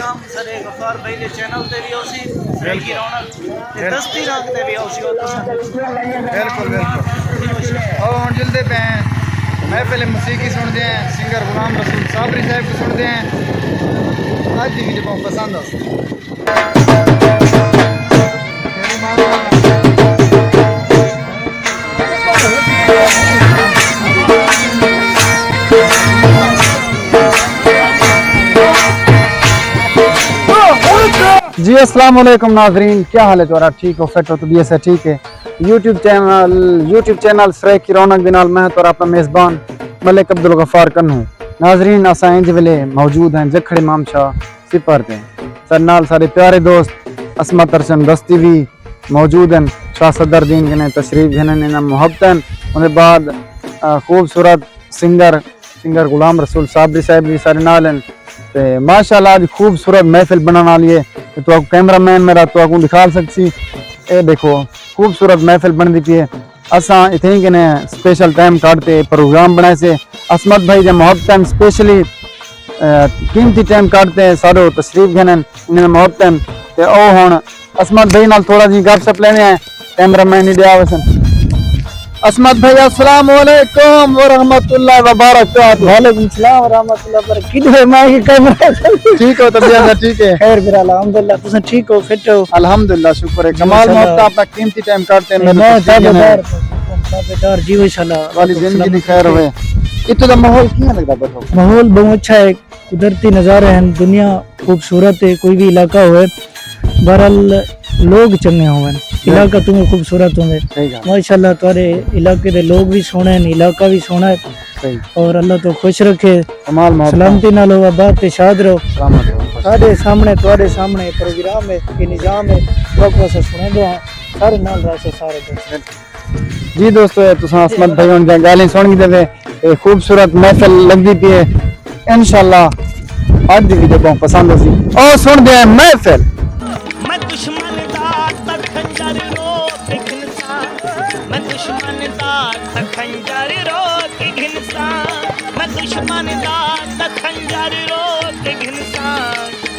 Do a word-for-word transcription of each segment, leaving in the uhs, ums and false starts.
ساݙے غفار بھائی دے چینل تے وی ہوسی، سرائیکی رونق تے دستی رنگ تے وی ہوسی، او تساں۔ بالکل، بالکل۔ او ہݨ جلدے پئے ہیں، محفل موسیقی سݨدے ہیں، سنگر غلام رسول صابری صاحب کوں سݨدے ہیں۔ اڄ دی ویڈیو بہت پسند آسی۔ جی السلام علیکم ناظرین، کیا حال ہے تہاݙا؟ ٹھیک ہو، فٹ ہو، طبیعت ہے ٹھیک ہے؟ یوٹیوب چینل، یوٹیوب چینل سرائیکی رونق دے نال میں تہاݙا اپݨا میزبان ملک عبدالغفار کنوں۔ ناظرین، اساں انج ویلے موجود ہیں جکھڑ امام شاہ سپر تے۔ ساݙے نال ساݙے پیارے دوست عصمت ارشن دستی وی موجود ہیں، شاہ صدر دین کنے تشریف گھنن، انہاں محبت ہیں۔ اوندے بعد، آ، خوبصورت سنگر، سنگر غلام رسول صابری صاحب وی ساݙے نال ہیں۔ تے ماشاءاللہ اڄ خوبصورت محفل بݨݨ والی ہے۔ تے تہاکوں کیمرہ مین میݙا تہاکوں ݙکھا سڳسی۔ اے ݙیکھو، خوبصورت محفل بݨدی پئی ہے۔ اساں اتھیں کنے سپیشل ٹائم کڈھ تے پروگرام بݨائے سے۔ عصمت بھائی دے محبتاں سپیشلی، آ، قیمتی ٹائم کڈھ تے ساݙو تشریف گھنن، انہاں دے محبتاں۔ تے او ہݨ عصمت بھائی نال تھوڑا جی گپ شپ لیندے ہیں، کیمرہ مین نہیں ݙے آوے سن۔ عصمت بھائی، السلام علیکم ورحمۃ اللہ وبرکاتہ۔ وعلیکم السلام ورحمۃ اللہ وبرکاتہ۔ کدھر میں یہ کیمرہ؟ ٹھیک ہو، طبیعت ہے ٹھیک ہے؟ خیر پھر الحمدللہ، تساں ٹھیک ہو، فٹ ہو؟ الحمدللہ، شکر ہے۔ جی، کمال ماشاءاللہ۔ محبت، اپݨا قیمتی ٹائم کڈھ تے میں میرے تابعدار، تابعدار، جی، ماشاءاللہ۔ والی زندگی دی خیر ہوئے۔ اتھوں دا ماحول کیویں لڳدا پیا؟ ماحول بہت اچھا ہے، قدرتی نظارے ہیں، دنیا خوبصورت ہے، کوئی بھی علاقہ ہوئے، بہرحال لوگ چنڳے ہوون، صحیح۔ علاقہ توں خوبصورت ہوندے۔ صحیح ڳالھ۔ ماشاءاللہ تہاݙے علاقے دے لوگ بھی سوہݨے ہیں، علاقہ بھی سوہݨا ہے۔ صحیح۔ اور اللہ تو خوش رکھے۔ کمال محبت۔ سلامتی نال ہو، آباد تے شاد رہو۔ سلامت رہو۔ ساݙے سامݨے، تہاݙے سامݨے پروگرام ہے، یہ نظام ہے، وقت واسطے سݨیندے ہیں، سارے نال رہسو سارے دوست۔ جی دوستو، اے تساں عصمت بھائی ہݨ دیاں ڳالھیں سݨ گھدے وے۔ اے خوبصورت محفل لڳدی پئی ہے۔ انشاءاللہ اڄ دی ویڈیو بہت پسند ہوسی۔ او سݨدے ہیں محفل۔ میں دشمن دا تاں خنجر رو کے گھنساں، میں دشمن دا تاں خنجر رو کے گھنساں، میں دشمن دا تاں خنجر رو کے گھنساں،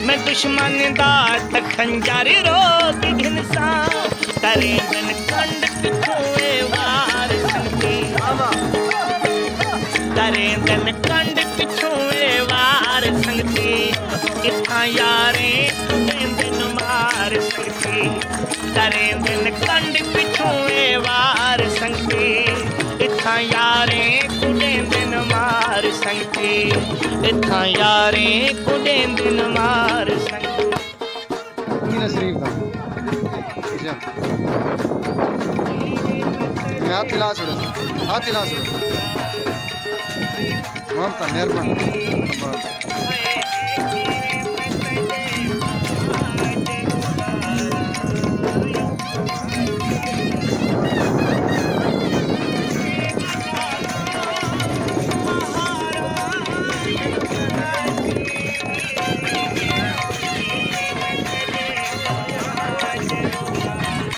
میں دشمن دا تاں خنجر رو کے گھنساں۔ کریندن کنڈ پچھوں اے وار سنگتی، کریندن کنڈ پچھوں اے وار سنگتی، اتھاں یاریں کوں ݙیندن مار سنگتی، کریندن کنڈ پچھوں اے وار سنگتی، اتھاں یاریں کوں ݙیندن مار سنگتی، اتھاں یاریں کوں ݙیندن مار سنگتی۔ میرا شریف دا۔ اچھا۔ میں ہاتھ ہلا چھوڑا۔ ہاتھ ہلا چھوڑا۔ محبت، مہربانی۔